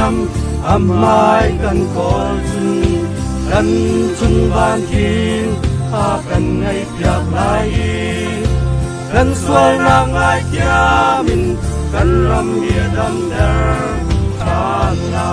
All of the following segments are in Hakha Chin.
cam amai kan kawl cun kan cung van khin a kan ngaihpiak lai i kan sualnak ngaithiam in kan ram hi a damter ṭhan lai.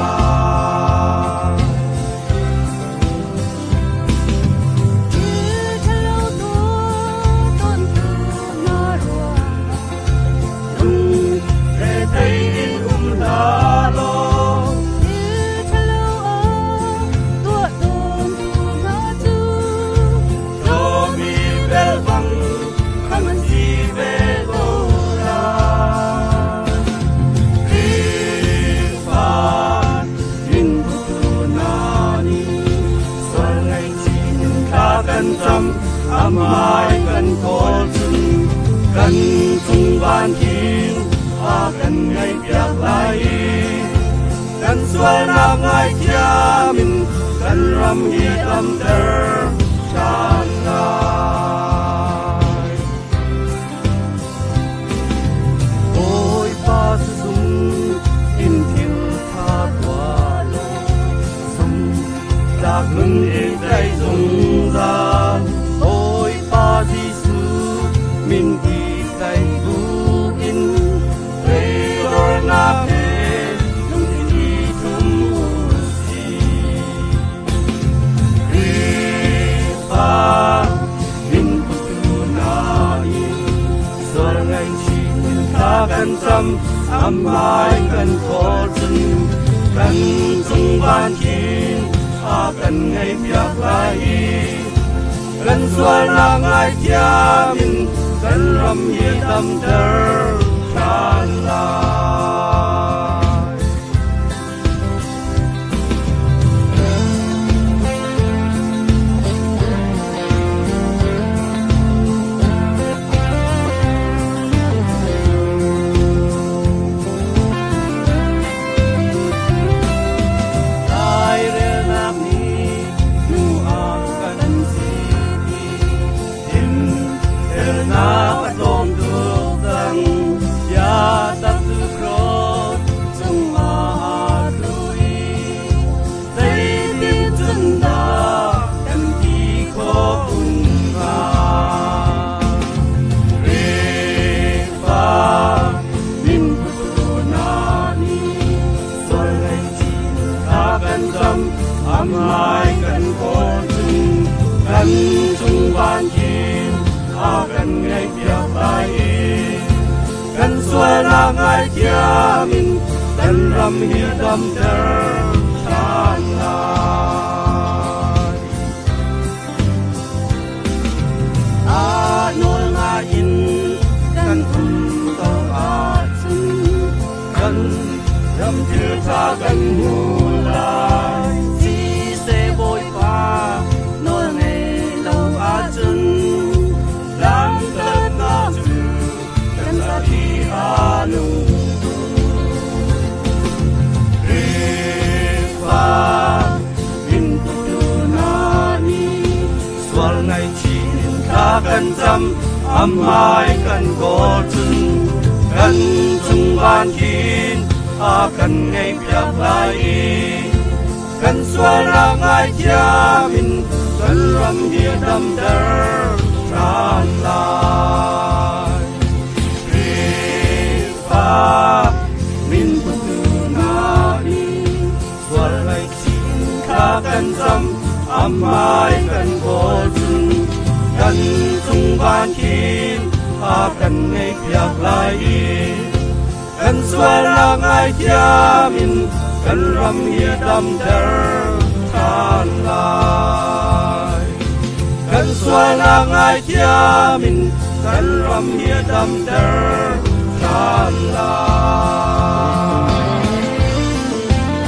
Amai kan kawl cun kan cung van khin a kan ngaihpiak lai i kan sualnak ngaithiam in kan ram hi damter ṭhan lai. Bawipa sung in thil ṭha tuah law sum tlak nun i tlai zungzal. Bawipa Jesuh min i tlaih buin toidornak he lungthin i ṭhum u sih. Khrihfa min putu hna i sual ngaihchih in thla kan cam, amai kan kawl cun kan cung van khin a kan ngaihpiak lai i kan sualnak ngaithiam in kan ram hi damter ṭhan lai. Lairelnak nih hnu ah kan si in felnak a tlawm tuk cang. Biatak cu cross cungah a tlu i zeitin cun dah kan ti khawh kun hnga? Khrihfa min putu hna nih sual ngaihchih thla kan cam, amai kan kawl cun kan cung van khin a kan ngaihpiak lai i kan sualnak ngaithiam in kan ram hi a damter ṭhan lai. A nawl ngai in kan um ko ahcun kan ram thil ṭha kan hmu lai. Siseh Bawipa nawl ngei lo ahcun lamkalnak cu kan zapi a nung Khrihfa min putu hna nih sual ngaihchih in thla kan cam, amai kan kawl cun kan cung van khin a kan ngaihpiak lai i kan sualnak ngaithiam in kan ram hi a damter ṭhan lai. Khrihfa min putu hna nih sual ngaihchih in thla kan cam, amai kan kawl cun kan cung van khin a kan ngaihpiak lai i kan sualnak ngaithiam in kan ram hi a damter ṭhan lai. Kan sualnak ngaithiam in kan ram hi a damter ṭhan lai.